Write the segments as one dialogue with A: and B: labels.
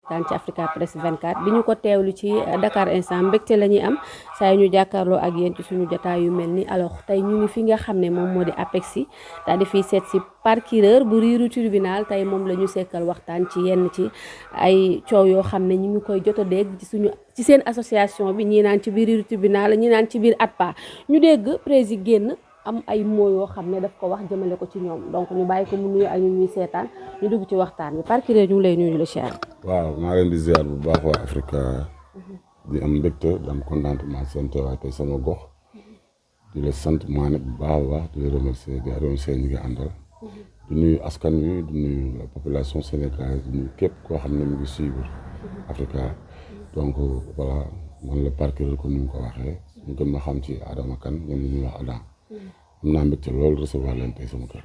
A: waxtaan ci Africa Press 24 di ñu ko teewlu ci Dakar Instant mbégte la ñuy am saa yu ñu jàkkaarloo ak yéen ci suñu jotaay yu mel ni alors tey ñu ngi fi nga xam ne moom moo di APEXI daal di fiy seet si procureur bu riiru tribunal tey moom la ñu sekkal waxtaan ci yenn ci ay coow yoo xam ne ñu ngi koy jot a dégg ci seen association bi ñii naan ci biir riiru tribunal ñii naan ci biir ATPA ñu dégg président génn am ay mots yoo xam ne daf ko wax jëmale ko ci ñoom donc ñu bàyyi ko mu nuyu ak ñu ñuy seetaan ñu dugg ci waxtaan bi procureur ñu ngi lay nuyu la cher.
B: waaw maa leen di ziar bu baax waa Africa di am mbégte di am contentement seen teewaay tey sama gox di la sant maa ne bu baax a baax di la remercier ñi nga àndal di nuyu askan wi di nuyu la population sénégalaise di nuyu képp koo xam ne mu ngi suivre Africa donc voilà man la procureur ko ni mu ko waxee ñu gën ma xam ci Adama Kane ñoom ñu wax Adam am naa mbégte loolu recevoir leen tey sama kër.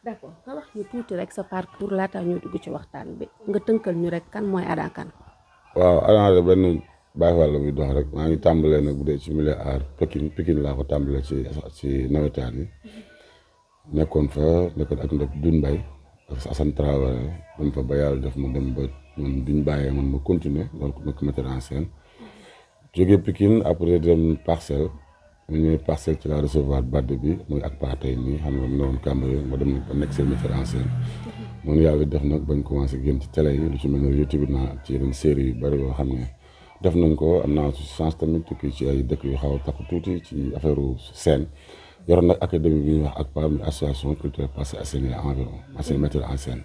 A: d'accord nga wax ñu tuuti rek sa parcours laata ñu dugg ci waxtaan bi nga tënkal ñu rek kan mooy Adam Kane.
B: waaw Adam de benn Baye Fall la muy dox rek maa ngi tàmbalee nag bu dee ci milieu art Pikine laa ko tàmbalee ci nawetaan yi nekkoon ak ndek Doudou Mbaye ak Assane Traoré dem fa ba yàlla def ma dem ba man duñ bàyyee man ma continuer donc nekk metteur en scène jógee Pikine après dem Parcelles. mu ñëwee Parcelles ci la recevoir badde bi muy ak tey nii xam nga mu ne woon Cambérène ma dem ba nekk seen metteur en scène noonu yàlla def nag bañ commencé génn ci télé yi lu ci mel ne YouTube naa ci yeneen série yu bari yoo xam ne def nañ ko am naa chance tamit tukki ci ay dëkk yu xaw a takku tuuti ci affaire scène yoroon nag académie bi ñuy wax ACPA muy association culturelle Parcelles Assainies environ ancien metteur en scène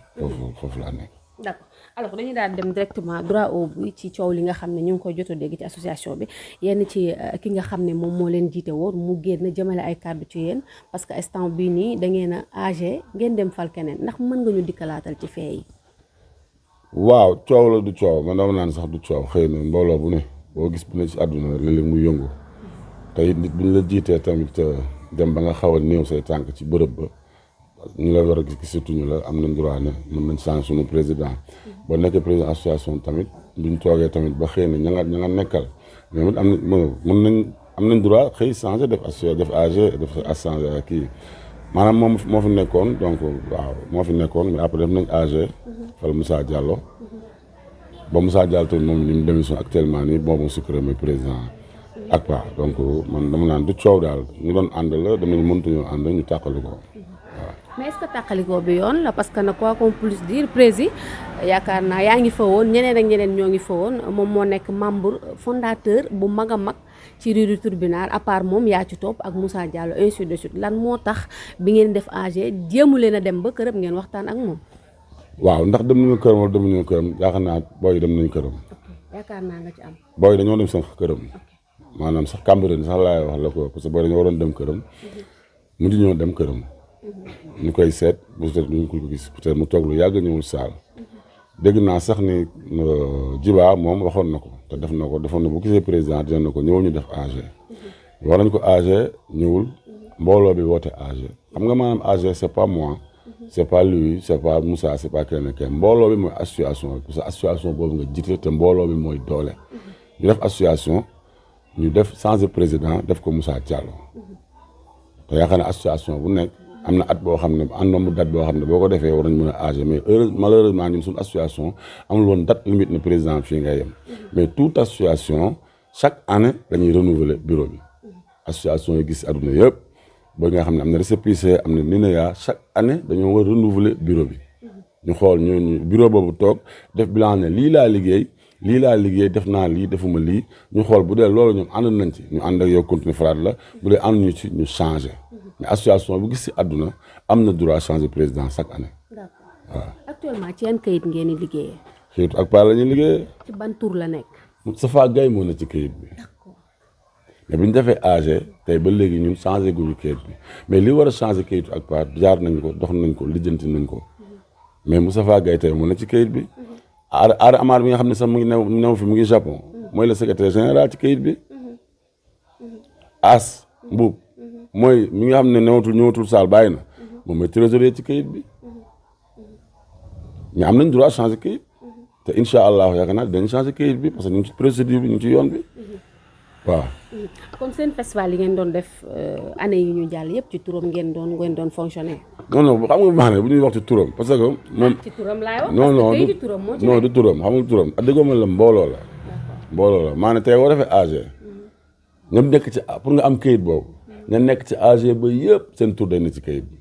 B: foofu laa nekk.
A: d'accord alors dañuy daal dem directement droit au but ci coow li nga xam ne ñu ngi koy jot a dégg ci association bi yenn ci ki nga xam ne moom moo leen jiite woon mu génn jëmale ay kàddu ci yéen parce que instant bii nii da ngeen a âgé ngeen dem fal keneen ndax mën nga ñu dikkalaatal ci fee yi.
B: waaw coow la du coow man dama naan sax du coow xëy na mbooloo bu ne boo gis bu ne ci àdduna léeg-léeg mu yëngu te it nit bu ñu la jiitee tamit dem ba nga xaw a néew say tànk ci bërëb ba. ñu la war a gis gisatuñu la am nañ droit ne mën nañ changer suñu président boo nekkee président association tamit duñ toogee tamit ba xëy na ña nga nekkal ñoom it am nañ droit xëy changer def AG def changer kii maanaam moo fi nekkoon donc waaw moo fi nekkoon mais après def nañ AG fal Moussa Diallo ba Moussa Diallo tamit moom ni mu démission actuellement nii boobu sucré muy président ACPA donc man dama naan du coow daal ñu doon ànd la dem nañ mëntuñoo ànd ñu tàqali ko.
A: mais est-ce que tàqalikoo bi yoon la parce que nag quoi qu'on puisse dire président yaakaar naa yaa ngi fa woon ñeneen ak ñeneen ñoo ngi fa woon moom moo nekk membre fondateur bu mag a mag ci riiru tribunal à part moom yaa ci topp ak Moussa Diallo ainsi de suite lan moo tax bi ngeen def AG jéemu leen a dem ba këram ngeen waxtaan ak moom.
B: waaw ndax dem nañu këram wala dem nañu këram yaakaar naa booy dem nañu këram.
A: yaakaar naa nga ci am.
B: booy dañoo dem sax këram maanaam sax Cambérène sax laay wax la ko parce que booy dañoo waroon dem këram mu di ñoo dem këram. ñu koy seet peut-être ñu ko gis peut-être mu toog lu yàgg ñëwul saal dégg naa sax ni Djiba moom waxoon na ko te defoon na bu gisee président dina na ko ñëwul ñu def AG war nañ ko AG ñëwul mbooloo bi woote AG xam nga maanaam AG c'est pas moi c'est pas lui c'est pas Moussa c'est pas kenn mbooloo bi mooy association parce que association boobu nga jiite te mbooloo bi mooy doole ñu def association ñu def changer président def ko Moussa Diallo te yaakaar ne association bu nekk am na at boo xam ne am nombre date boo xam ne boo ko defee war nañ mën a âgé mais malheureusement ñun suñu association amul woon date limite ne président fii ngay yem mais toute association chaque année dañuy renouveler bureau bi association yi gis àdduna yëpp boo nga xam ne am na récépissé am na NINEA chaque année dañoo war renouveler bureau bi ñu xool ñu bureau boobu toog def bilan ne lii laa liggéey def naa lii defuma lii ñu xool bu dee loolu ñoom ànd nañ ci ñu ànd ak yow continuer faraat la bu dee ànd ñu ci ñu changé mais association bu gis ci àdduna am na droit changer président chaque année.
A: d'accord waaw. actuellement ci yan kayit ngeen di liggéeyee.
B: kayitu ACPA la ñuy liggéeyee.
A: ci ban tur la nekk.
B: Moustapha Gaye moo na ci kayit bi.
A: d'accord
B: mais bi ñu defee AG tey ba léegi ñun changé guñu kayit bi mais li war a changer kayitu ACPA jaar nañ ko dox nañ ko lijjanti nañ ko mais Moustapha Gaye tey moo na ci kayit bi. Aada Amar bi nga xam ne sax mu ngi new fi mu ngi Japon mooy le secrétaire général ci kayit bi. As Mbuub mooy mi nga xam ne ñëwatul saal bàyyi na moom mooy trésorier ci kayit bi mais am nañ droit changer kayit te incha allah yaakaar naa dañ changer kayit bi parce que ñu ngi ci procédure bi ñu ngi ci yoon bi waaw.
A: kon seen festival yi ngeen doon def année yi ñu jàll yëpp ci turam ngeen doon fonctionner.
B: non xam nga baax na bu ñuy wax ci turam parce que moom.
A: ci turam laay wax.
B: non non
A: parce que turam moo ci
B: non du turam xam nga turam déggoo ma la mbooloo la. mbooloo la maanaam tey boo defee AG. ñoom nekk ci pour nga am kayit boobu. ña nekk ci AG ba yëpp seen tur day nekk ci kayit bi.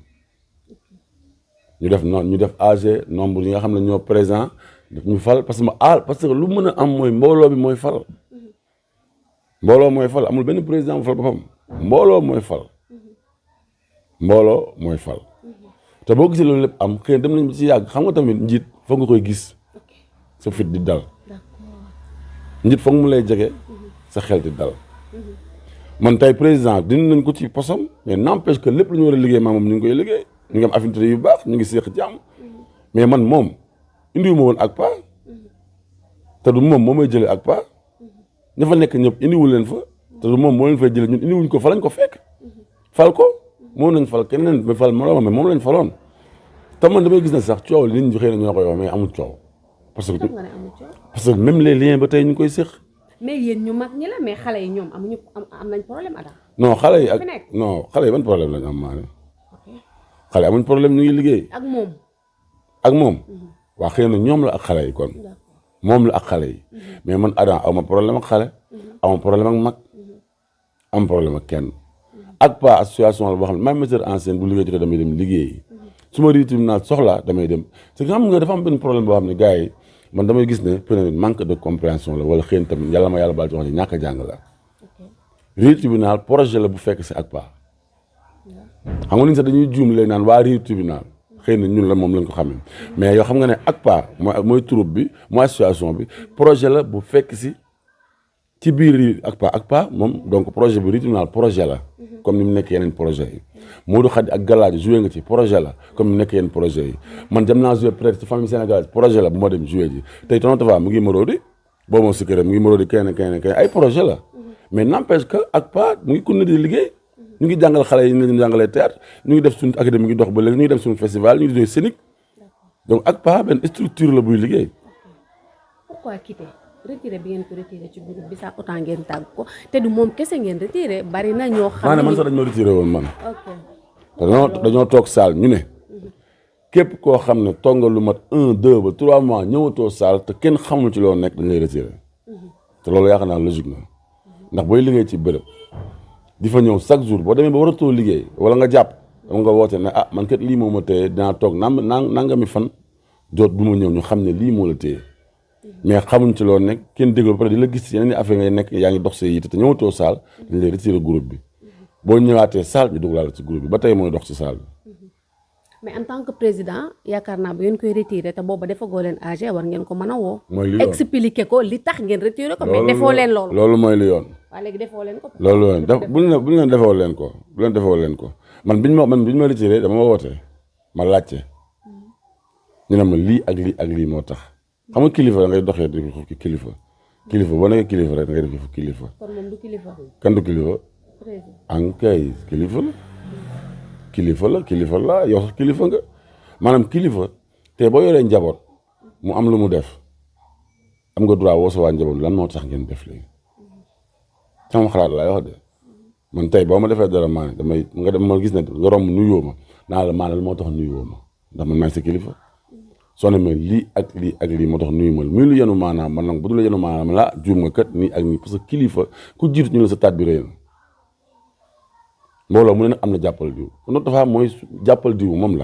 B: ñu def AG nombre yi nga xam ne ñoo présent ñu fal parce que lu mën a am mooy mbooloo bi mooy fal. mbooloo mooy fal amul benn président bu fal boppam mbooloo mooy fal te boo gisee loolu lépp am xëy dem nañ ci yàgg xam nga tamit njiit foog nga koy gis sa fit di dal njiit foog mu lay jege sa xel di dal man tey président dindi nañ ko ci posam mais n'empêche que lépp lu ñu war a liggéey maa moom ñu ngi koy liggéey ñu ngi am affinité yu baax ñu ngi seeq jàmm mais man moom indiwu ma woon ak pa te du moom moo may jëlee ak pa ña fa nekk ñëpp indiwul leen fa te du moom moo leen fay jëlee ñun indiwuñ ko fa lañ ko fekk fal ko moo nañ fal keneen ba fal moom lañ faloon te man damay gis na sax coow li nit ñi xëy na ñoo koy wax mais amul coow parce que même les liens ba tey ñu koy séq.
A: mais yéen ñu mag ñi la mais xale yi ñoom am nañ problème Adam.
B: non xale yi ban problème lañ am maanaam xale amuñ problème ñu ngi liggéey. ak moom waa xëy na ñoom la ak xale yi kon. moom la ak xale yi mais man Adam aw ma problème ak xale aw ma problème ak mag am problème ak kenn ak pas association la boo xam ne même metteur en scène bu liggéey jotee damay dem liggéey su ma di tribunal soxla damay dem te xam nga dafa am benn problème boo xam ne gars yi man damay gis ne peut-être manque de compréhension la wala xëy na tamit yàlla ma yàlla baal ci wax ne ñàkk a jàng la riir tribunal projet la bu fekk si ak pas xam nga ni sax dañuy juum leen naan waa riir tribunal xëy na ñun la moom lañ ko xamee mais yoo xam nga ne ACPA mooy troupe bi mooy association bi projet la bu fekk si ci biir ACPA moom donc projet bi tribunal projet la comme ni mu nekk yeneen projet yi Modou Khady ak Galadio joué nga ci projet la comme ni mu nekk yeneen projet yi man dem naa joué peut-être ci famille sénégalaise projet la bu ma dem joué ji tey tonton Tafa mu ngi Marodi boo moo si këram mu ngi Marodi kenn ay projet la mais n'empêche que ACPA mu ngi continuer di liggéey ñu ngi jàngal xale yi ñu ngi jàngalee théâtre ñu ngi def suñu académie ngi dox ba léegi ñu ngi def suñu festival ñu ngi doon scénique donc ACPA benn structure la buy liggéey.
A: pourquoi quitter retiré bi ngeen ko retiré ci groupe bi sax autant ngeen tàgg ko te du moom kese ngeen retiré bari na ñoo xam ne
B: man sax dañ ma retiré woon man. dañoo toog salle ñu ne képp koo xam ne toog nga lu mat 1 2 ba 3 mois ñëwatoo salle te kenn xamul ci loo nekk dañ lay retiré te loolu yaakaar naa logique na ndax booy liggéey ci bërëb. di fa ñëw chaque jour boo demee ba waratoo liggéey wala nga jàpp dama nga woote ne man kat lii moo ma téye dinaa toog nangami fan doot bu ma ñëw ñu xam ne lii moo la téye mais xamuñ ci loolu nekk kenn déglu ba pare di la gis yeneen i affaire ngay nekk yaa ngi dox see yitte te ñëwatoo saal dañ lay retiré groupe bi boo ñëwaatee saal ñu dugalaal ci groupe bi ba tey mooy dox ci saal bi.
A: mais en tant que président yaakaar naa bu ngeen koy retiré te booba defagoo leen AG war ngeen ko mën a woo.
B: mooy li yoon
A: expliqué ko li tax ngeen retiré ko. mais defoo leen loolu.
B: loolu mooy li yoon.
A: waaw léegi defoo leen ko.
B: loolu bu leen defoo leen ko man biñ ma retiré dama woote ma laajte ñu ne ma lii ak lii moo tax xam nga kilifa da ngay doxee di kilifa boo nekkee kilifa rek da ngay def yëfu kilifa.
A: kon moom du kilifa.
B: kan du kilifa. ankay kilifa la yow sax kilifa nga maanaam kilifa te boo yoree njaboot mu am lu mu def am nga droit woo sa waa njaboot lan moo tax ngeen def léegi sama xalaat laay wax de man tey boo ma defee dara ma gis ne nga romb nuyoo ma naa la maanaam moo tax nuyoo ma ndax man maay sa kilifa soo ne ma lii ak lii moo tax nuyu ma muy lu yenu maanaam man nag bu dul yenu maanaam la juum nga kat nii ak nii parce que kilifa ku jiitu ñu la sa taat bi rëy na mbooloo mu ne nag am na jàppal diw kon dafa mooy jàppal diw moom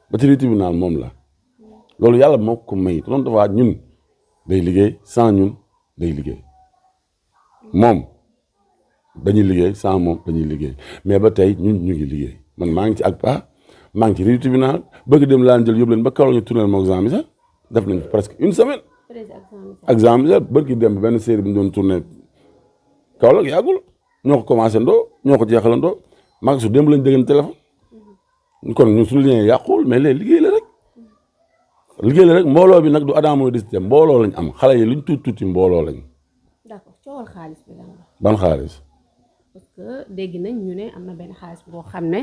B: ba ci tribunal moom la loolu yàlla moo ko may te noonu dafa ñun day liggéey sans ñun day liggéey moom dañuy liggéey sans moom dañuy liggéey mais ba tey ñun ñu ngi liggéey man maa ngi ci ACPA maa ngi ci tribunal bëgg dem laan jël yóbbu leen ba Kaolack ñu tourné ma examen sax def nañ presque une semaine. examen sax bëgg dem benn série bi ñu doon tourné Kaolack yàggul. ñoo ko commencé ñoo ko jeexalandoo maa ngi su démb lañ dégg téléphone kon ñun suñu lien yàquwul mais léegi liggéey la rek mbooloo bi nag du Adam mooy décidé mbooloo lañ am xale yi luñ tuuti mbooloo lañ.
A: d'accord coowal xaalis bi lan la.
B: ban xaalis.
A: parce que dégg nañ ñu ne am na benn xaalis boo xam ne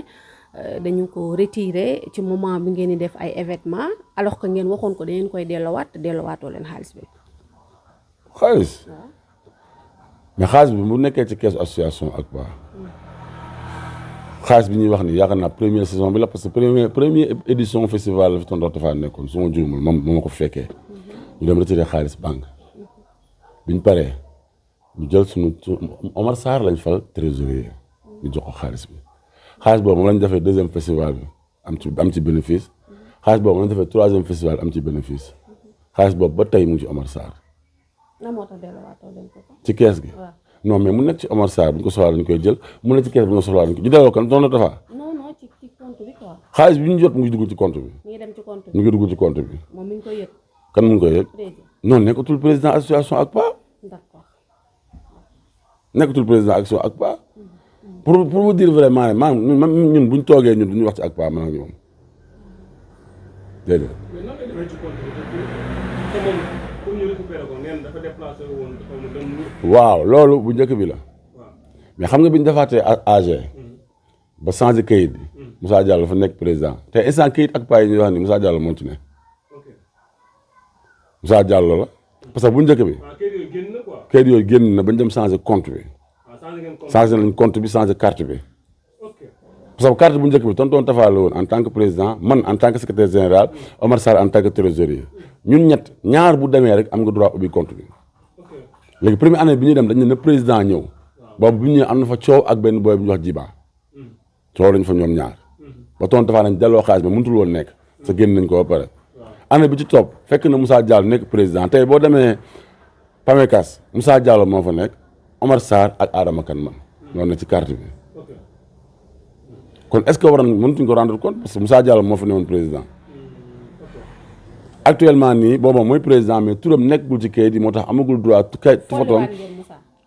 A: dañu ko retiré ci moment bi ngeen di def ay événement alors que ngeen waxoon ko da ngeen koy delloowaat te delloowaatoo leen xaalis bi.
B: xaalis. mais xaalis bi bu nekkee ci keesu association ACPA xaalis bi ñuy wax ni yaakaar naa première saison bi la parce que première édition festival la fi tonton Tafa nekkoon su ma juumul moom ma ko fekkee ñu dem retiré xaalis banque biñ paree ñu jël suñu Omar Sarr lañ fal trésorier ñu jox ko xaalis bi xaalis boobu moom lañ defee deuxième festival bi am ci bénéfice xaalis boobu moom lañ defee troisième festival am ci bénéfice xaalis boobu ba tey mu ngi ci Omar Sarr.
A: na moo tax delluwaatoo leen ko.
B: ci kees gi. non mais mu nekk ci Omar Sarr bu ñu ko soxlaa dañu koy jël mu nekk ci kees bu ñu ko soxlaa dañu ko ñu delloo kan tonton Tafa.
A: non ci compte bi quoi.
B: xaalis bi ñu jot mu ngi dugg ci compte bi.
A: mi ngi dem ci compte bi
B: mu ngi dugg ci compte bi.
A: moom mi ngi koy yëg.
B: kan mu ngi koy yëg. non nekkatul président association ACPA.
A: d'accord.
B: nekkatul président action ACPA. pour vous dire vraiment ne maanaam ñun bu ñu toogee ñun duñu wax ci ACPA man ak ñoom déedéet.
C: mais nan lay demee ci compte bi te moom pour ñu récupérer ko neen dafa déplacé woon dafa mu dem.
B: waaw loolu bu njëkk bi la. mais xam nga bi ñu defaatee AG. ba changé kayit bi. Moussa Diallo dafa nekk président te instant kayit ACPA yi ñuy wax ni Moussa Diallo moo ci ne. Moussa Diallo la parce que bu njëkk bi. kayit yooyu génn na ba ñu dem changé compte bi. changé nañ compte bi changé carte bi. parce que carte bu njëkk bi tonton Tafa la woon en tant que président man en tant que secrétaire général Omar Sarr en tant que trésorier ñun ñett ñaar bu demee rek am nga droit ubbi compte bi. léegi première année bi ñuy dem dañ ne président ñëw boobu bi ñu ñëwee am na fa coow ak benn boy bu ñu wax Jiba coow lañ fa ñoom ñaar ba tonton Tafa nañ delloo xaalis bi mënutul woon nekk sa génn nañ ko ba pare. année bi ci topp fekk na Moussa Diallo nekk président tey boo demee Pamekas Moussa Diallo moo fa nekk Omar Sarr ak Adama Kane man noonu na ci carte bi kon est-ce que waroon mëntuñ ko rendre compte parce que Moussa Diallo moo fa newoon président actuellement nii booba mooy président mais turam nekkul ci kayit yi moo tax amagul droit kayit fotoom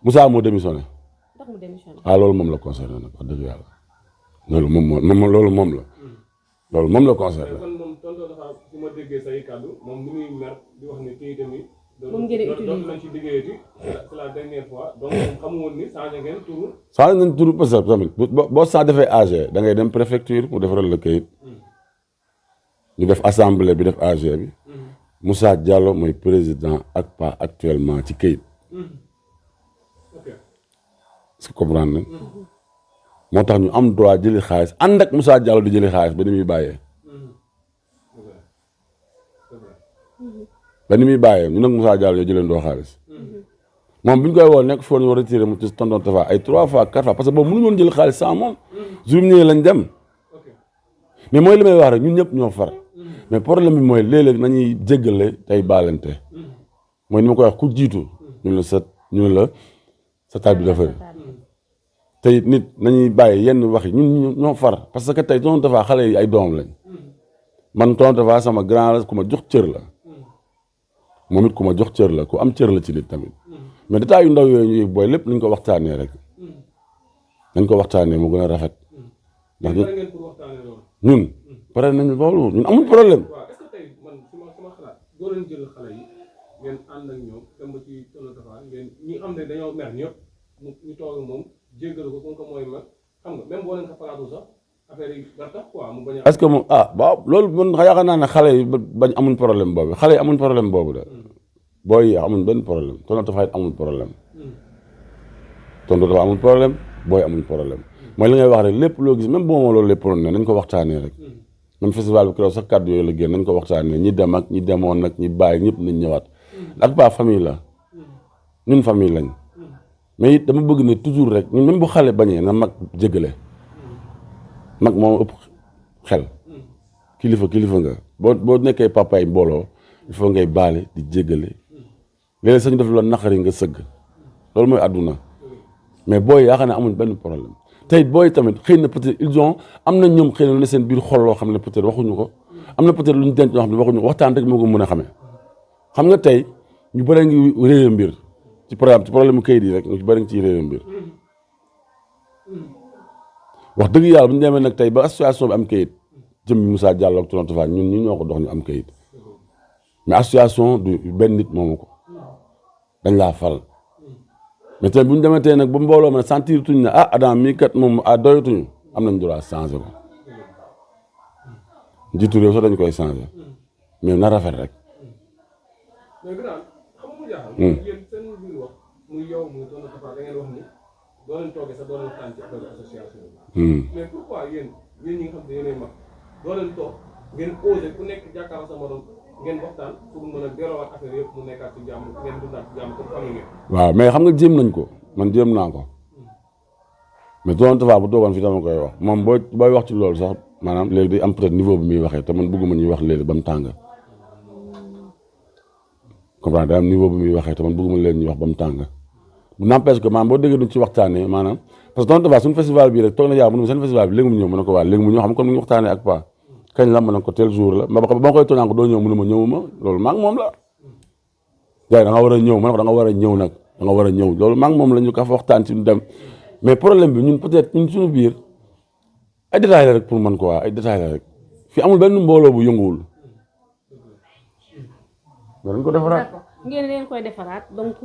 B: Moussa moo démissionné loolu moom la concerné nag wax dëgg yàlla loolu moom la concerné.
C: su ma déggee say kàddu moom ni muy mer di wax ne kii tamit.
A: moom ngeen di utiliser
C: dootu nañ ci liggéeyati c'est la dernière fois donc moom xamu woon ni changé ngeen tur.
B: changé nañ tur parce que tamit boo saa defee AG da ngay dem préfecture mu defaral la kayit ñu def assemblée bi def AG bi Moussa Diallo mooy président ACPA actuellement ci kayit. est-ce que comprendre nañ moo tax ñu am droit jëli xaalis ànd ak Moussa Diallo di jëli xaalis ba ni muy bàyyee. ba ni muy bàyyee ñu nag Moussa Diallo yoo jëleen doo xaalis moom bi ñu koy woo nekk foo ñu retiré mu ci tonton Tafa ay 3 fois 4 fois parce que boobu mënuñu woon jël xaalis sans moom jour ñëwee lañ dem mais mooy li may wax rek ñun ñëpp ñoo far mais problème bi mooy léeg-léeg nañuy jéggale tey baalante mooy ni ma koy wax ku jiitu ñu la sa taal bi dafa tey nit nañuy bàyyi yenn wax yi ñun ñoo far parce que tey tonton Tafa xale yi ay doom lañ man tonton Tafa sama grand la ku ma jox cër la moom it ku ma jox cër la ku am cër la ci nit tamit mais détails yu ndaw yooyu ñuy booy lépp nañ ko waxtaanee rek nañ ko waxtaanee mu gën a rafet ndax ñun pare nañu loolu ñun amul problème.
C: waaw est-ce que tey man sama xalaat doo leen jël xale yi ngeen ànd ak ñoom dem ba ci tonton Tafa ngeen ñi xam ne dañoo mer ñëpp ñu toog ak moom jéggal ko comme que mooy mag xam nga même boo leen ko palaatu sax affaire yi ba tax quoi mu bañ a.
B: est-ce que moom waaw loolu man yaakaar naa ne xale yi bañ amuñ problème boobu xale yi amuñ problème boobu de booy yi amuñ benn problème tonton Tafa it amul problème tonton Tafa amul problème booy amuñ problème mooy li ngay wax rek lépp loo gis même boo ma loolu lépp ne nañ ko waxtaanee rek même festival bi keroog sax kàddu yooyu la génn nañ ko waxtaanee ñi dem ak ñi demoon nag ñi bàyyi ñëpp nañ ñëwaat ACPA famille la ñun famille lañ mais it dama bëgg ne toujours rek ñun même bu xale bañee na mag jégale mag moom ëpp xel kilifa nga boo nekkee papa yi mbooloo il faut ngay baale di jéggale léeg-léeg sax ñu def la naqari nga sëgg loolu mooy àdduna mais booy yaakaar ne amuñ benn problème tey booy tamit xëy na peut-être ils ont am na ñoom xëy na lu ne seen biir xol loo xam ne peut-être waxuñu ko am na peut-être lu ñu denc loo xam ne waxuñu ko waxtaan rek moo ko mën a xamee xam nga tey ñu bëri ngi réer mbir ci programme ci problème mu kayit yi rek ñu bëri ngi ciy réer mbir wax dëgg yàlla bu ñu demee nag tey ba association bi am kayit jëmmi Moussa Diallo ak tonton Tafa ñun ñi ñoo ko dox ñu am kayit mais association du benn nit moomu ko dañ laa fal mais tey bu ñu demee tey nag ba mbooloo ma sentir tuñ ne Adam mii kat moom doyatuñu am nañ droit changer ko njiitu réew sax dañ koy changer mais na rafet rek.
C: mais grand xam nga mu jaaxal. yéen seen biir wax muy yow muy Tonton Tafa da ngeen wax ni doo leen toogee sax doo leen waxtaan ci affaire association bi. mais pourquoi yéen ñi nga xam ne yéenay mag doo leen toog ngeen osé ku nekk jàkkaarloo sa morom ngeen waxtaan pour mën a delloowaat affaire yëpp mu nekkaat ci jàmm ngeen dundaat ci jàmm comme famille ngeen.
B: waaw mais xam nga jéem nañ ko man jéem naa ko mais Tonton Tafa bu toogoon fii dama koy wax moom booy wax ci loolu sax maanaam léegi day am peut-être niveau bi muy waxee te man bëgguma ñuy wax léegi ba mu tàng comprendre day am niveau bi muy waxee te man bëgguma leen ñuy wax ba mu tàng bu n'empêche que maanaam boo déggee duñ ci waxtaanee maanaam parce que Tonton Tafa suñu festival bii rek toog na yaa mu ne seen festival bi léegi mu ñëw mu ne ko waa léegi mu ñëw xam nga kon mu ngi waxtaanee ak Pa kañ la ma ne ko tel jour la ba ma koy toonaan ko doo ñëw mu ne ma ñëwuma loolu maa ngi moom la jaay da nga war a ñëw ma ne ko da nga war a ñëw nag da nga war a ñëw loolu maa ngi moom la ñu ka fa waxtaan ci ñu dem mais problème bi ñun peut-être ñun suñu biir ay détails la rek pour man quoi ay détails la rek fii amul benn mbooloo bu yënguwul dañ ko defaraat.
A: d'accord ngeen leen koy defaraat donc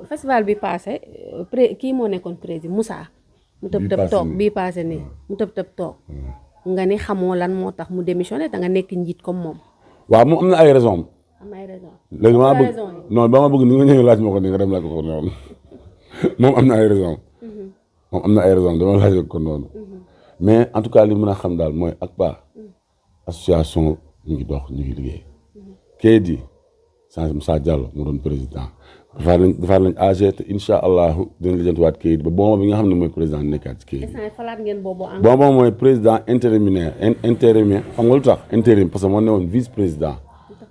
A: festival bi passé kii moo nekkoon président Moussa. mu tëb tëb toog bii passé nii mu tëb tëb toog. nga ni xamoo lan moo tax mu démissionné da nga nekk njiit comme moom.
B: waaw moom am na ay raison.
A: am na ay raison.
B: léegi maa bëgg non ba ma bëgg ni nga ñëwee laaj ma ko ni nga dem laaj ko noonu moom am na ay raison. moom am na ay raison dama laaj ko noonu. mais en tout cas li mën a xam daal mooy ak Pa association ñu ngi dox ñu ngi liggéey. kayit yi Sange Moussa Diallo mu doon président defaat nañ AG te incha allahu dina lijjantiwaat kayit ba Bomba bi nga xam ne mooy président nekkaat ci kayit
A: yi. falaat ngeen boobu
B: Bomba mooy président intérimaire xam nga lu tax intérim parce que moo ne woon vice président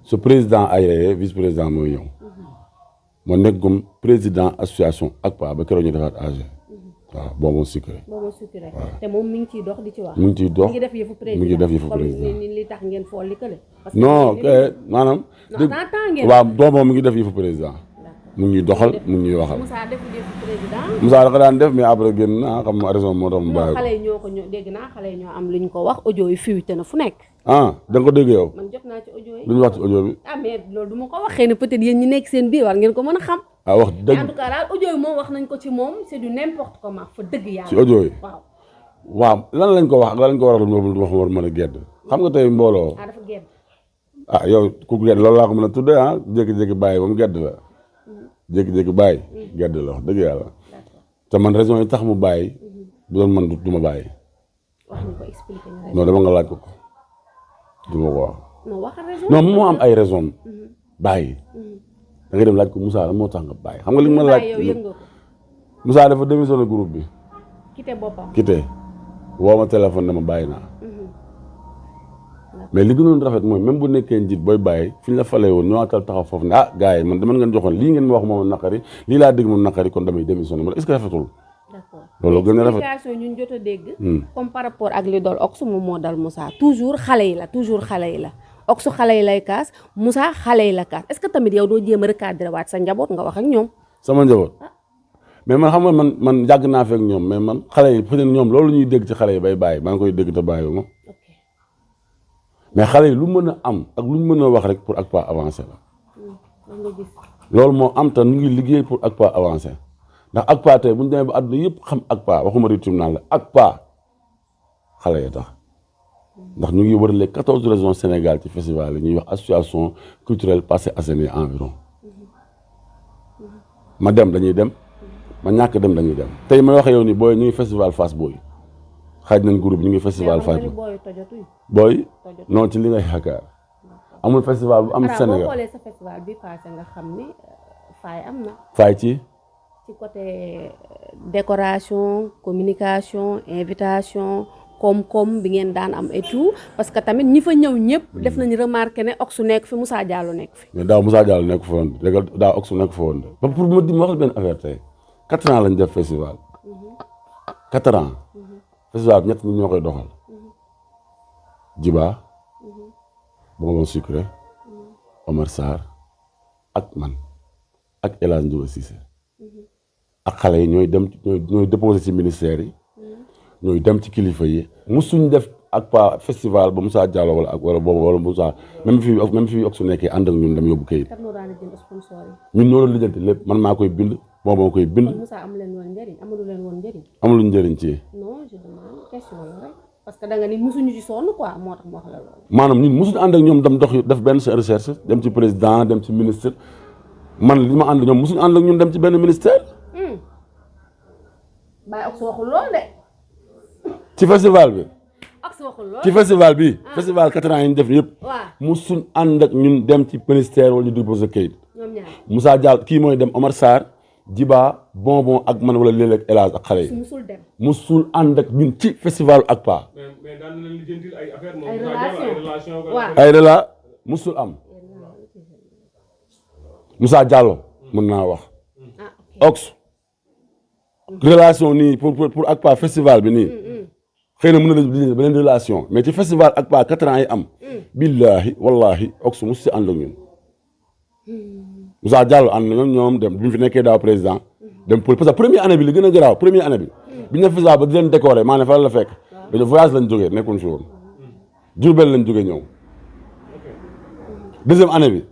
B: su président ayee vice président mooy ñëw moo nekk comme président association ak Pa ba keroog ñu defaat AG. waaw boobu sucré.
A: boobu sucré te moom mi ngi ciy dox di ci wax.
B: mi ngi ciy dox
A: mi ngi def yëfu président
B: mi ngi def yëfu président
A: comme li tax ngeen fool li kële.
B: non maanaam. waaw boobu mi ngi def yëfu président. mu ngi doxal mu ngi waxal.
A: Moussa def yëfu président.
B: Moussa da ko daan def mais après génn naa xam nga raison moo tax mu bàyyi ko.
A: xale yi ñoo ko dégg naa xale yi ñoo am lu ñu ko wax audio yi fuité na fu nekk.
B: ah da nga ko dégg yow.
A: man jot naa ci audio yi.
B: lu ñu wax ci audio bi.
A: ah mais loolu du ma ko wax xëy na peut-être yéen ñi nekk seen biir war ngeen ko mën a xam.
B: ah wax dëgg
A: en tout cas daal audio yi moom wax nañ ko ci moom c'est du n'importe comment fa dëgg yàlla.
B: ci audio yi
A: waaw.
B: waaw lan lañ ko wax ak lan lañ ko waral moom wax war mën a gedd xam nga tey mbooloo.
A: ah dafa gedd.
B: ah yow ku gedd loolu laa ko mën a tuddee ah jékki-jékki bàyyi ba mu gedd la jékki-jékki bàyyi gedd la wax dëgg yàlla te man raison yi tax mu bàyyi bu doon man du ma bàyyi.
A: wax ñu ko expliqué ñu
B: non dama nga laaj ko du ma ko wax.
A: non wax raison.
B: non moo am ay raison bàyyi. da ngay dem laaj ko Moussa la moo tax nga bàyyi xam nga li nga ma laaj. Moussa dafa démissionné groupe bi.
A: quitté boppam.
B: quitté woo ma téléphone dama bàyyi naa. mais li gënoon rafet mooy même bu nekkee njiit booy bàyyi fi ñu la falee woon ñëwaatal taxaw foofu ne ah gars yi man dama ngeen joxoon lii ngeen ma wax moom naqari lii laa dégg moom naqari kon damay démissionné man est-ce que rafetul.
A: d'accord
B: loolu gën a rafet
A: explication ñun jot a dégg. comme par rapport ak li dool Ox moom moo dal Moussa toujours xale yi la Ox xale yi lay kaas Moussa xale yi la kaas est-ce que tamit yow doo jéem a recadrer waat sa njaboot nga wax ak ñoom.
B: sama njaboot mais man xam nga man yàgg naa fekk ñoom mais man xale yi peut-être ñoom loolu ñuy dégg ci xale yi bay bàyyi maa ngi koy dégg te bàyyi ma mais xale yi lu mën a am ak lu ñu mën a wax rek pour ak Pa avancer la loolu moo am te ñu ngi liggéey pour ak Pa avancer ndax ak Pa tey bu ñu demee ba àdduna yëpp xam ak Pa waxuma ritum naan la ak Pa xale yi tax ndax ñu ngi wër les 14 régions Sénégal ci festival yi ñuy wax association culturelle Parcelles Assainies environ ma dem dañuy dem ma ñàkk dem dañuy dem tey may waxe yow ni booy ñu ngi festival Fass Boy xaaj nañ groupe ñu ngi festival Fass Boy non ci li nga yaakaar amul festival bu am Sénégal
A: boo xoolee sa festival bi passé nga xam ni faay am na
B: faay ci
A: côté décoration communication invitation koom-koom bi ngeen daan am et tout parce que tamit ñi fa ñëw ñëpp def nañu remarqué ne Ox nekk fi Moussa Diallo nekk fi
B: mais daaw Moussa Diallo nekk fa woon léegi daaw Ox nekk fa woon ba pour ma di ma wax benn affaire tey 4 ans lañ def festival 4 ans festival bi ñett ñi ñoo koy doxal Djiba Bomba Sucré Omar Sarr ak man ak El Hadj Ndiouga Cissé ak xale yi ñooy dem ñooy déposé ci ministère yi ñooy dem ci kilifa yi musuñ def ak Pa festival ba Moussa Diallo wala boobu wala Moussa même fii Ox su nekkee ànd ak ñun dem yóbbu kayit ñun ñoo doon lijjanti lépp man maa koy bind boobu moo koy bind.
A: Moussa amu leen woon njëriñ amalu leen woon njëriñ.
B: amaluñ njëriñ ci.
A: non je demande question la rek parce que da nga ni musuñu ci sonn quoi moo tax ma wax la loolu.
B: maanaam ñun musuñu ànd ak ñoom dem dox def benn recherche dem ci président dem ci ministre man li ma ànd ñoom musuñu ànd ak ñun dem ci benn ministère.
A: Baye Ox waxul lool de.
B: ci festival bi.
A: Ox waxul lool.
B: ci festival bi. festival 4 ans yi ñu def yëpp.
A: waaw
B: musuñ ànd ak ñun dem ci ministère wala ñu déposé kayit.
A: ñoom ñaar
B: Moussa Diallo kii mooy dem Omar Sarr Djiba bonbon ak man wala léeg-léeg El Hadj ak xale yi.
A: musul dem.
B: musul ànd ak ñun ci festival ACPA.
C: mais daan na leen lijjantil ay affaire moom.
A: Ay relation.
C: waaw.
B: ay rela musul am. Moussa Diallo mën naa wax. Ox relation nii pour ACPA festival bi nii. xëy na mën na leen beneen relation mais ci festival ACPA 4 ans yi am. billahi wallahi Ox musu si ànd ak ñun. Moussa Diallo ànd na ñoom dem bi ñu fi nekkee daaw président. dem pour parce que première année bi li gën a garaaw première année bi. bi ñu ne festival ba di leen décorer maa ne fa la fekk. dañoo voyage lañ jógee nekkuñ fi woon. Diourbel lañ jógee ñëw. deuxième année bi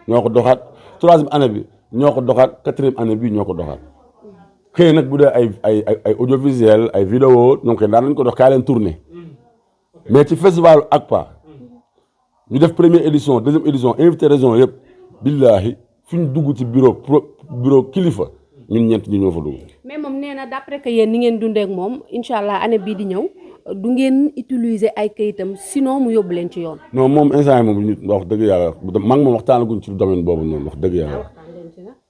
B: ñoo ko doxaat troisième année bi ñoo ko doxaat quatrième année bi ñoo ko doxaat. xëy nag bu dee ay audiovisuel ay vidéo ñoom kay daan nañ ko dox kaay leen tourné. mais ci festival ACPA ñu def première édition deuxième édition invité région yëpp. billahi fi ñu dugg ci bureau kilifa ñun ñeent ñi ñoo fa dugg. mais
A: moom nee na d'après que yéen ni ngeen dundee ak moom incha allah année bii di ñëw du ngeen utiliser ay kayitam sinon mu yóbbu leen ci yoon.
B: non moom instant yii moom ñu wax dëgg yàlla maa ngi moom waxtaanaguñ ci domaine boobu noonu wax dëgg yàlla.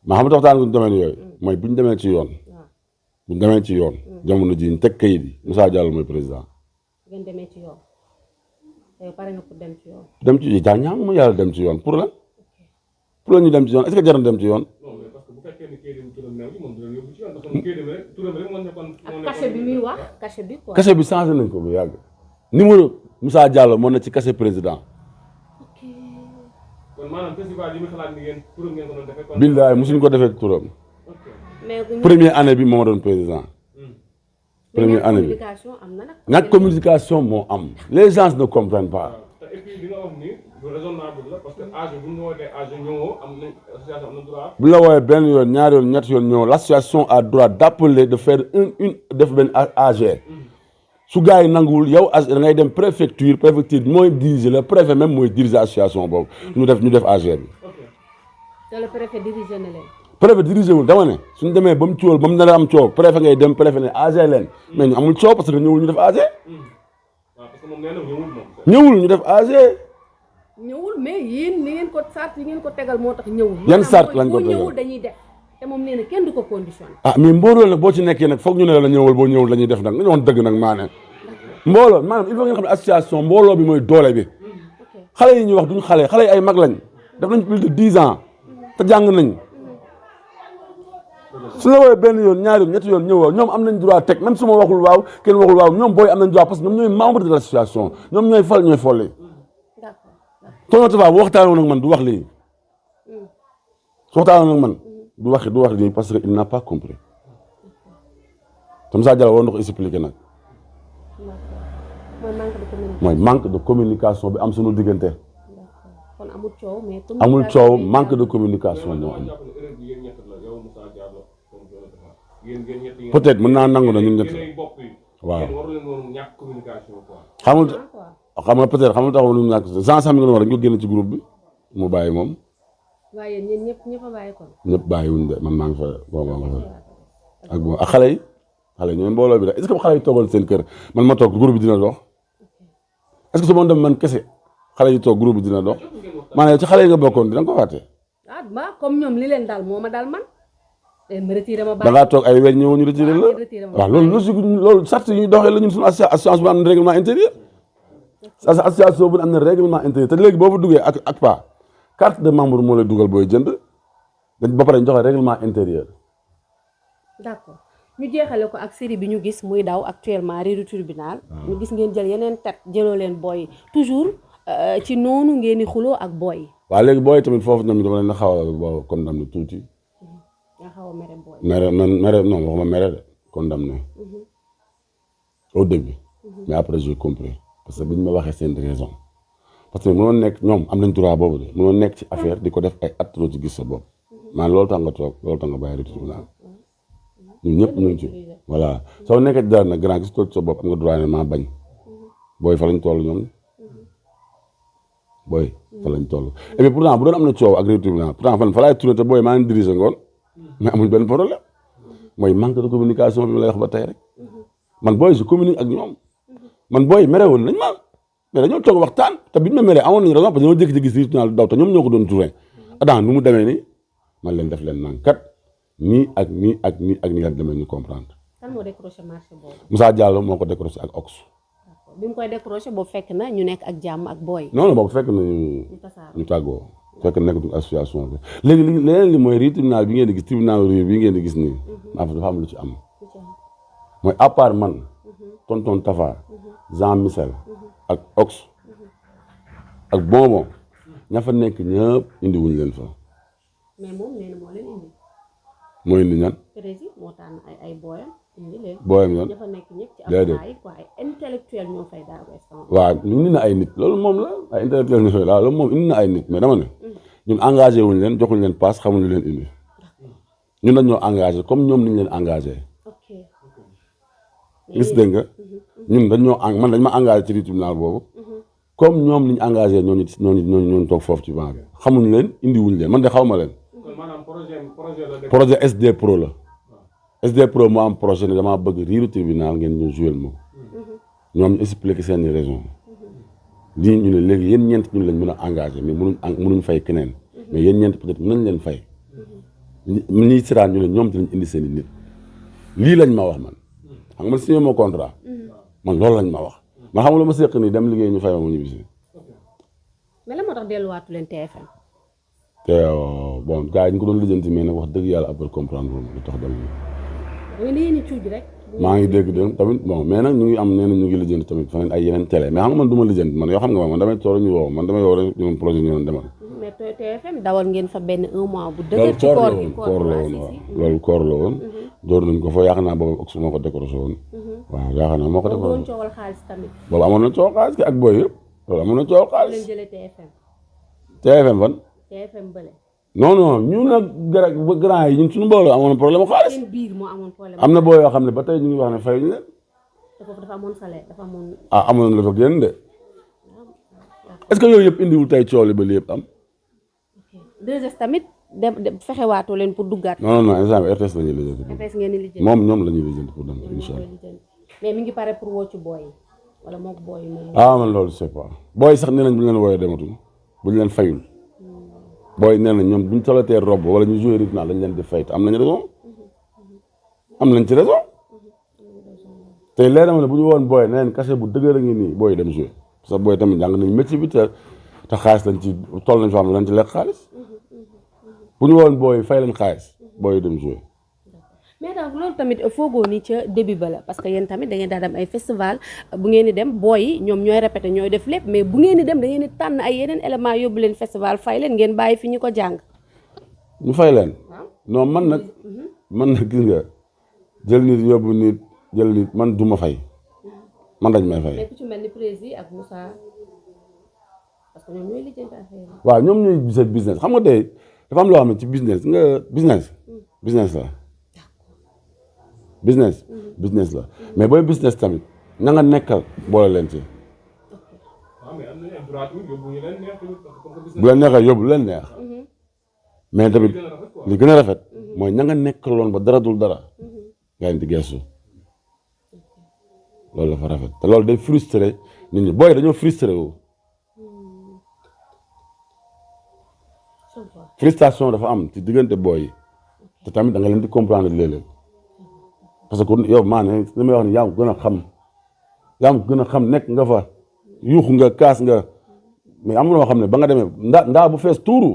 B: maa xam ne waxtaanaguñ domaine yooyu. mooy bu ñu demee ci yoon. bu ñu demee ci yoon. jamono ji ñu teg kayit yi Moussa Diallo mooy président.
A: ngeen demee ci yoon. tey pare nga pour dem ci yoon.
B: dem ci daa ñaan ma yàlla dem ci yoon pour la. pour la ñu dem ci yoon est-ce que jar na dem ci yoon.
C: non mais parce que bu fekkee ni Kédougou turam new gi moom dina yóbbu ci yoon parce que Kédougou rek turam rek moo nekkoon.
A: ak cachet bi muy wax cachet bi quoi.
B: cachet bi changé nañ ko bu yàgg. numéro Moussa Diallo moo na ci cachet président.
C: kon maanaam festival yi mu xalaat ni yéen turam ngeen ko doon defee. kon
B: billaay mosuñ ko defee turam.
A: mais
B: première année bi moo doon président. première année bi ñàkk communication moo am. les gens ne comprennent pas.
C: te et puis li nga wax ni lu raisonnable la parce que âge bu ñu wootee âge ñëwoo am na association am na droit.
B: bu la woowee benn yoon ñaari yoon ñetti yoon ñëw l'association a droit d'appeler de faire une def benn AG. su gars yi nanguwul yow da ngay dem préfecture mooy diriger le préfet même mooy diriger association boobu. ñu def AG bi.
A: te le préfet diriger na leen.
B: préfet dirigé wul dama ne suñu demee ba mu coowal ba mu nar a am coow préfet ngay dem préfet ne AG leen mais ñu amul coow parce que ñëwul ñu def AG.
C: waaw parce que moom nee na ñëwul moom.
B: ñëwul ñu def AG.
A: ñëwul mais yéen ni ngeen ko sart yi ngeen ko tegal moo tax ñëwul.
B: yan sart lañ ko tegal
A: ñëwul dañuy def te moom nee na kenn du ko conditionné.
B: ah mais mbooloo nag boo ci nekkee nag foog ñu ne la ñëwal boo ñëwul dañuy def nag nga ñëwoon dëgg nag maa ne. mbooloo maanaam il faut ngeen xam ne association mbooloo bi mooy doole bi. xale yi ñuy wax duñ xale yi ay mag lañ def nañ plus de 10 ans te jàng nañ. su la woowee benn yoon ñaari yoon ñetti yoon ñëwoo ñoom am nañ droit teg même su ma waxul waaw kenn waxul waaw ñoom booy am nañ droit parce que ñoom ñooy membre de l'association ñoom ñooy fal ñooy folli. Tonton Tafa bu waxtaanoon ak man du wax lii su waxtaanoon ak man du wax lii parce que il n'a pas compris te Moussa Diallo war na ko expliquer nag. mooy manque de communication bi am suñu diggante.
A: kon amul coow mais.
B: amul coow manque de communication moo am. peut-être mën naa nangu na ñun ñett waaw xam nga peut-être xam nga taxaw nu ñàkk Jean sax mi nga doon wax rek ñu génn ci groupe bi mu bàyyi moom.
A: waaye ñun ñëpp a bàyyi kon.
B: ñëpp bàyyiwuñ de man maa ngi fa boobu maa ngi fa ak xale yi ñooy mbooloo bi rek est-ce que xale yi toogal seen kër man ma toog groupe bi dina dox est-ce que su ma dem man kese xale yi toog groupe bi dina dox maanaam ci xale yi nga bokkoon dina ko fàtte.
A: ah ba comme ñoom li leen daal moo ma daal man.
B: da ngaa toog ay weer ñëwoon ñu retiré la waaw loolu logique loolu sart yi ñuy doxee la ñun suñu association bu am na règlement intérieur association bu am na règlement intérieur te léegi boo fa duggee ak ACPA carte de membre moo lay dugal booy jënd dañ ba pare ñu joxe règlement intérieur.
A: d'accord ñu jeexale ko ak série bi ñu gis muy daw actuellement Riidu Tribunal. ñu gis ngeen jël yeneen tet jëloo leen booy toujours ci noonu ngeen di xuloo ak booy.
B: waaw léegi booy tamit foofu ñoom dama leen a xaw a condamné tuuti.
A: nga xaw a mere booy.
B: mere non waxuma mere de condamné au début. mais après j'ai compris parce que bi ñu ma waxee seen raison parce que mënoon nekk ñoom am nañ droit boobu de mënoon nekk ci affaire di ko def ay at ci gis sa bopp maanaam loolu tax nga toog loolu tax nga bàyyi Riidu Tribunal ñun ñëpp ñu ngi ci voilà soo nekkee ci dara nag grand gis toog ci sa bopp am nga droit ne maa bañ booy fa lañ toll ñoom booy fa lañ toll et puis pourtant bu doon am na coow ak Riidu Tribunal pourtant fan fa laay tourné te booy maa ngi dirigé ngoon mais amuñ benn problème mooy manque de communication bi ma lay wax ba tey rek man booy je communique ak ñoom man booy mere woon nañ ma mais dañoo toog waxtaan te biñ ma meree amoon nañu raison parce que dañoo jékki-jékki gis naa daw te ñoom ñoo ko doon tourné Adam nu mu demee nii man leen def leen naan kat nii ak nii ak nii ak nii la demee ñu comprendre.
A: kan moo décroché marché boobu.
B: Moussa Diallo moo ko décroché ak Ox.
A: d'accord bi mu koy décroché boobu fekk na ñu nekk ak jàmm ak booy.
B: non non boobu fekk na ñu tàggoo fekk nekk association bi léegi leneen li mooy tribunal bi ngeen di gis tribunal réew bi ngeen di gis nii. dafa am lu ci am. mooy à part man tonton Tafa Jean Michel ak Ox ak Bonbon ña fa nekk ñëpp indi wuñ leen fa.
A: mais moom nee na moo leen indi.
B: moo indi ñan.
A: président moo tànn ay booyam indi leen.
B: booyam ñan
A: ña fa nekk ñëpp ci avocat yi quoi ay intellectuel ñoo fay daal instant.
B: waaw indi na ay nit loolu moom la ay intellectuel ñoo fay daal loolu moom indi na ay nit mais dama ne ñun engagé wuñ leen joxuñ leen passe xamuñu leen indi ñun dañ ñoo engagé comme ñoom niñ leen engagé.
A: ok.
B: gis dégg nga ñun man dañ ma engagé ci tribunal boobu comme ñoom liñ engagé ñooñu toog foofu ci banc bi xamuñ leen indi wuñ leen man de xaw ma leen. projet SD Pro la. SD Pro moo am projet ne damaa bëgg riiru tribunal ngeen ñu joué ma ñoom ñu expliqué seeni raison lii ñu ne léegi yéen ñeent ñu lañ mën a engagé mais mënuñ fay keneen mais yéen ñeent peut-être mën nañ leen fay ñuy siraan ñu ne ñoom dinañ indi seen i nit lii lañ ma wax man xam nga man signé moo contrat man loolu lañ ma wax man xam nga lu ma seq nii dem liggéey ñu fay ma mu ñibbisi.
A: mais la moo tax delluwaatu leen TFM.
B: te bon gars yi ñu ko doon lijjanti mais nag wax dëgg yàlla après comprendre lu tax dem maa ngi dégg tamit bon mais nag ñu ngi am nee na ñu ngi lijjanti tamit faneen ay yeneen télé mais xam nga man du ma lijjanti man yoo xam nga man damay toog ñu woo man damay woo rek ñoom projet ñu doon demal.
A: mais TFM dawal ngeen fa benn 1 mois bu dëgër ci koor gi
B: koor la woon waaw loolu koor la woon door nañ ko fa yaakaar naa boobu Ox moo ko décroché woon waaw yaakaar naa moo ko décroché
A: boobu coowal xaalis tamit
B: boobu amoon na coowal xaalis ki ak booy yëpp loolu amoon na coowal xaalis
A: leen jëlee TFM
B: fan
A: TFM bële
B: non ñun nag grand yi ñun suñu mbooloo amoon na problème xaalis
A: seen biir moo amoon problème
B: am na boo yoo xam ne ba tey ñu ngi wax ne fayuñu leen
A: te foofu dafa amoon salaire dafa amoon
B: amoon na la fa génn de est-ce que yooyu yëpp indiwul tey coow li ba li yëpp am
A: 2S tamit fexewaatoo leen pour duggaat
B: non instant bi RTS la ñuy lijjanti
A: RTS ngeen di lijjanti
B: moom ñoom la ñuy lijjanti pour dem incha allah
A: mais mi ngi pare pour woo ci booy yi wala mook booy yi moom
B: man loolu c'est pas booy sax nee nañ bu ñu leen wooyee dematul bu ñu leen fayul booy nee na ñoom bu ñu tolatee rob wala ñu joué rythme dañ leen di fay te am nañ raison am nañ ci raison te leer na ma ne bu ñu woon booy nee nañ cachet bu dëgër a ngi nii booy dem joué parce que booy tamit jàng nañ métier bi te xaalis lañ ci toll nañ fa am lañ ci lekk xaalis bu ñu woon booy fay lañ xaalis booy dem joué.
A: mais donc loolu tamit foogoo ni ca début ba la parce que yéen tamit da ngeen daa dem ay festival bu ngeen di dem booy yi ñoom ñooy répété ñooy def lépp mais bu ngeen di dem da ngeen di tànn ay yeneen éléments yóbbu leen festival fay leen ngeen bàyyi fi ñu ko jàng.
B: ñu fay leen. non man nag gis nga jël nit yóbbu nit jël nit man du ma fay man dañ may fay.
A: mais ku ci mel ni Prési ak Moussa parce que ñoom ñooy lijjanti affaire yi.
B: waaw ñoom ñooy gisee business xam nga tey dafa am loo xam ne ci business nga business la. business la mais booy business tamit na nga nekkal boole leen ci. bu leen neexee yóbbu lu leen neex mais tamit li gën a rafet mooy ña nga nekkaloon ba dara dul dara nga leen di gestu loolu dafa rafet te loolu day frustré nit ñi booy dañoo frustré wu. frustration dafa am ci diggante booy yi te tamit da nga leen di comprendre léeg-léeg parce que yow maa ne li may wax ni yaa ma gën a xam nekk nga fa yuuxu nga kaas nga mais am na loo xam ne ba nga demee ndaa bu fees tuuru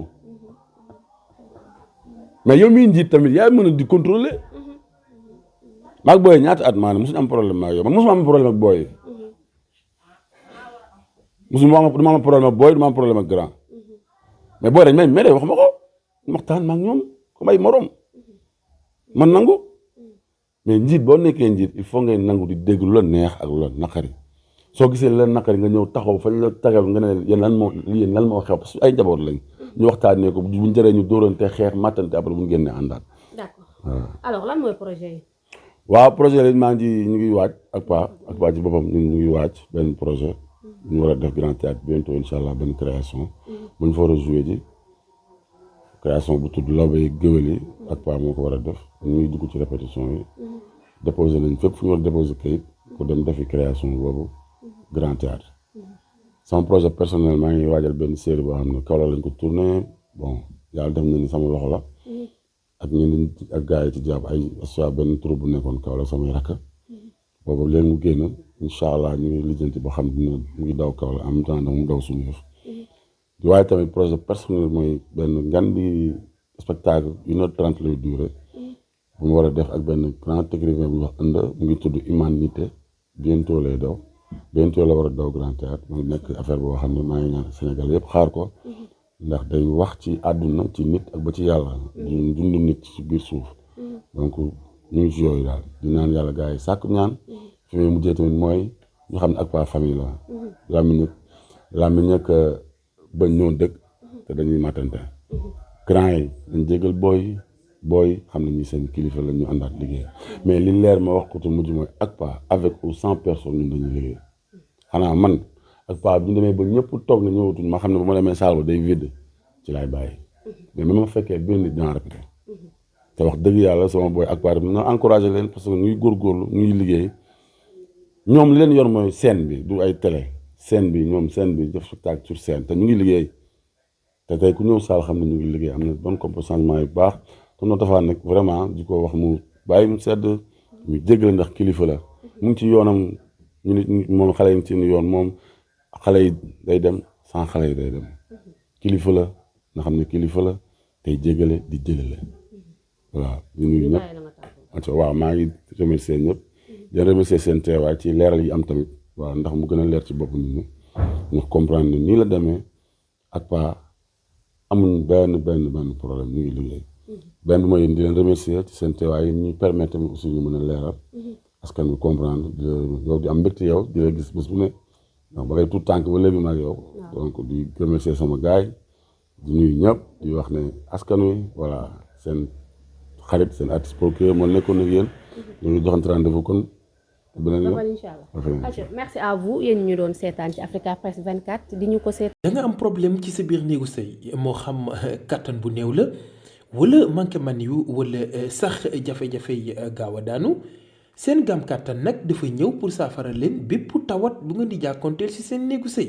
B: mais yow miy njiit tamit yaa mën a di contrôler maag booy ñaata at maa ne mosuñu am problème maag yow man mosuma am problème ak booy yi mosuma am problème ak booy du ma am problème ak grand mais booy dañ may mere wax ma ko waxtaan maag ñoom comme ay morom man nangu mais njiit boo nekkee njiit il faut ngay nangu di dégg lu la neex ak lu la naqari soo gisee lu la naqari nga ñëw taxaw fañ la tagal nga ne yéen lan moo xew parce que ay njaboot lañ ñu waxtaanee ko buñ jëree ñu dóorante xeex mattante après bu ñu génnee àndaat.
A: d'accord alors lan mooy projet yi.
B: waaw projet yi maa ngi ñu ngi waaj ak Pa ci boppam ñu ngi waaj benn projet ñu war a def grand théâtre bientôt incha allah benn création bu ñu fa war a joué ji création bu tudd Lawbe yi Géwél yi ak Pa moo ko war a def ñu ngi dugg ci répétition yi déposé nañ fépp fu ñu war a déposé kayit pour dem defi création boobu Grand Théâtre sama projet personnel maa ngi waajal benn série boo xam ne Kaolack lañ ko tourné bon yàlla def na ni sama loxo la ak ñeneen ak gars yi ci jàpp ay soit benn troupe bu nekkoon Kaolack samay rakk boobu léegi mu génn incha allah ñu ngi lijjanti ba xam dina mu ngi daw Kaolack en même temps mu daw suñu yëf di waaye tamit projet personnel mooy benn ngan di spectacle 1h30 lay duré bu mu war a def ak benn grand écrivain bu ñu wax ënd mu ngi tudd Humanité bientôt lay daw bientôt la war a daw Grand Théâtre mu nekk affaire boo xam ne maa ngi ñaan Sénégal yëpp xaar ko ndax day wax ci àdduna ci nit ak ba ci yàlla dund nit ci biir suuf donc ñu ngi ci yooyu daal di naan yàlla gars yi sàkk ñaan fi muy mujjee tamit mooy ñu xam ne ak Pa famille la làmmiñ ak bañ ñoo dëkk te dañuy matante grand yi dañ jégal booy xam ne ñi seen kilifa la ñu àndaat liggéey mais li leer ma wax ko te mujj mooy ak Pa avec ou sans personne ñun dañuy liggéey xanaa man ak Pa bi ñu demee ba ñëpp toog na ñëwatuñ ma xam ne bu ma demee saal ba day vide ci laay bàyyi mais même ma fekkee benn nit dinaa répété te wax dëgg yàlla sama booy ak Pa na encouragé leen parce que ñuy góorgóorlu ñuy liggéey ñoom li leen yor mooy scène bi du ay télé scène bi ñoom scène bi def spectacle sur scène te ñu ngi liggéey te tey ku ñëw saal xam ne ñu ngi liggéey am na bon comportement yu baax te noo dafaa nag vraiment di ko wax mu bàyyi mu sedd ñu jéggale ndax kilifa la mu ngi ci yoonam ñu nit moom xale yi ci yoon moom xale yi day dem sans xale yi day dem kilifa la nga xam ne kilifa la tey jéggale di jëlale waaw di nuyu ñëpp waaw maa ngi remercier ñëpp di remercier seen teewaay ci leeral yi am tamit waaw ndax mu gën a leer ci bopp nit ñi ñu comprendre ne nii la demee ak Pa amuñ benn problème ñu ngi liggéey benn bi mooy di leen remercier ci seen teewaay yi ñu permettre tamit aussi ñu mën a leeral askan bi comprendre yow di am mbégte yow di la gis bés bu ne donc ba ngay tout tànk ba léegi maag yow donc di remercier sama gaay di nuyu ñëpp di wax ne askan wi voilà seen xarit seen artiste procureur moo nekkoon ak yéen ñu ngi joxante rendez-vous kon beneen yoon
A: inchallah merci à vous yéen ñu doon seetaan ci Africa Press 24 di ñu ko seet
D: da nga am problème ci sa biir néegu sëy moo xam kattan bu néew la wala manqué man yu wala sax jafe-jafe yi gaaw a daanu seen gam kàttan nag dafa ñëw pour saafara leen bépp tawat bu nga di jàkkoonteel ci seen néegu sëy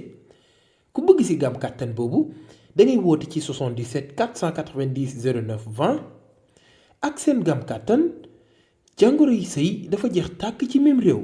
D: ku bëgg ci gam kàttan boobu da ngay woote ci 77 490 09 20 ak seen gam kàttan jàngoro yi sëy dafa jeex tàkk ci même réew.